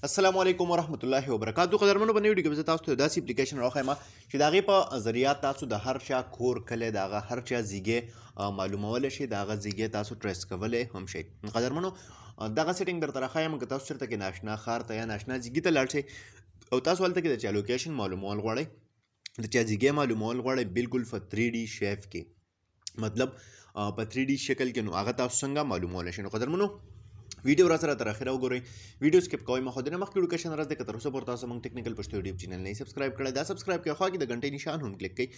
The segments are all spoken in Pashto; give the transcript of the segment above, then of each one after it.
السلام علیکم ورحمت الله وبرکاتو. قدرمنو، په نوې ویډیو کې به زه تاسو ته داسې اپلیکیشن راوښیم چې د هغې په ذریعه تاسو د هر چا کور، کلی، د هغه هر چا ځیګی معلومولی شئ، د هغه ځیګی تاسو trace کولی هم شئ. قدرمنو، دغه setting درته راښیم. که تاسو چېرته کې ناشنا ښار ته یا ناشنا ځیګي ته لاړ شئ او تاسو هلته کې د چا location معلومول غواړئ، د چا ځیګی معلومول غواړئ، بالکل په 3D shape کې، مطلب په 3D شکل کې، نو هغه تاسو څنګه معلومولی شئ؟ نو قدرمنو، ویډیو را سره تر اخره وګورئ، ویډیو skip کوئ مه. خو دې نه مخکې لوکیشن راز دی، که تر اوسه پورې تاسو موږ ټیکنیکل پښتو یوټیوب چینل نه subscribe کړی، دا subscribe کړئ، خوا کې د ګنټې نشان هم کلیک کړئ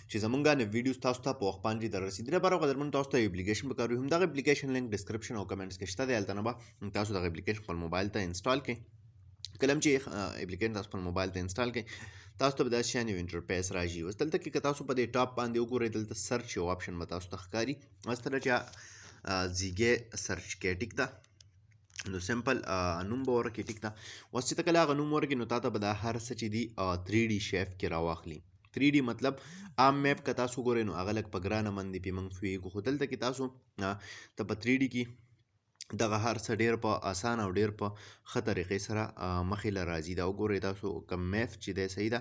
چې زمونږ نه ویډیوز تاسو ته په وخت باندې در رسېدي. لپاره قدرمن، تاسو ته یو اپلیکیشن پکار وي. هم دغه اپلیکیشن link description او comments کې شته دی. هلته نه به تاسو دغه اپلیکیشن خپل موبایل ته install کړئ. کله چې اپلیکیشن تاسو خپل موبایل ته install کړئ، تاسو ته به داسې شان یو interface راشي. اوس دلته کې که تاسو په دې top باندې وګورئ، دلته search یو option به تاسو ته ښکاري. مثلا چې ځیګی search کې، ټیک ده، نو simple نوم به ورکړې، ټیک ده. اوس چې ته کله هغه نوم ورکړې، نو تا ته به دا هر څه چې دي 3D shape کې راواخلي. 3D مطلب عام map که تاسو ګورئ، نو هغه لږ په ګرانه باندې پې موږ پوهېږو، خو دلته کې تاسو ته په 3D کې دغه هر څه ډېر په اسانه او ډېر په ښه طریقې سره مخې له راځي. دا وګورئ تاسو، کوم map چې دی، صحیح ده،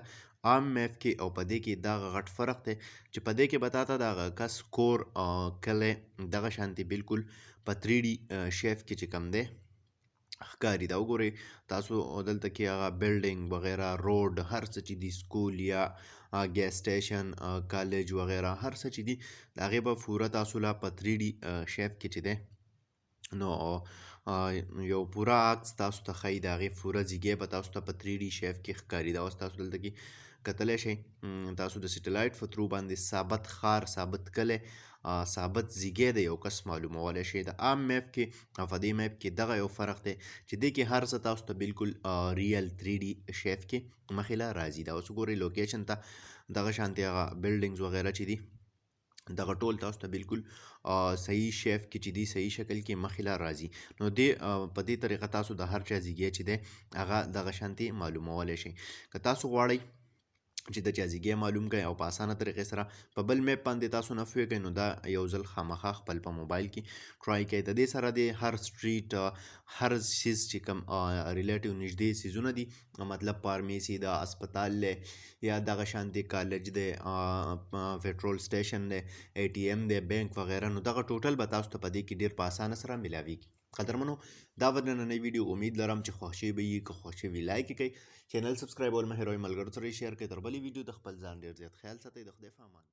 عام map کې او په دې کې دغه غټ فرق دی چې په دې کې به تا ته دغه کس کور، کلی دغه شانتې بالکل په 3D shape کې چې کوم دی ښکاري. دا وګورئ تاسو، دلته کې هغه building وغیره، road، هر څه چې دي، school یا gas station، college وغیره، هر څه چې دي، د هغې به پوره تاسو له په 3D shape کې چې دی، نو یو پوره عکس تاسو ته ښیي. د هغې پوره ځیګی به تاسو ته په 3D shape کې ښکاري. دا اوس تاسو دلته کې کتلی شئ. تاسو د satellite په through باندې ثابت ښار، ثابت کلی، ثابت ځیګی د یو کس معلومولی شئ. د عام map کې او په دې map کې دغه یو فرق دی چې دې کې هر څه تاسو ته بالکل real 3D shape کې مخې له راځي. دا اوس وګورئ، location ته دغه شانتې هغه buildings وغیره چې دي، دغه ټول تاسو ته بالکل صحیح shape کې چې دي، صحیح شکل کې مخې له راځي. نو په دې طریقه تاسو د هر چا ځیګی چې دی، هغه دغه شانتې معلومولی شئ. که تاسو غواړئ چې د چا ځیګی معلوم کړئ او په اسانه طریقې سره په بل map باندې تاسو نه پوهېږئ، نو دا یو ځل خامخا خپل په موبایل کې try کړئ. د دې سره د هر street، هر څیز چې کوم relative نږدې څیزونه دي، مطلب pharmacy ده، هسپتال دی، یا دغه شانتې کالج دی، petrol station دی، ATM دی، بانک وغیره، نو دغه total به تاسو ته په دې کې ډېر په اسانه سره ملاویږي. قدرمنو، دا به نننۍ ویډیو، امید لرم چې خوښ شوي به یي. که خوښ شوي، like یې کړئ، channel subscribe ول مه هېروئ، ملګرو سره یې share کړئ. تر بلې ویډیو د خپل ځان ډېر زیات خیال ساتئ. د خدای په امان.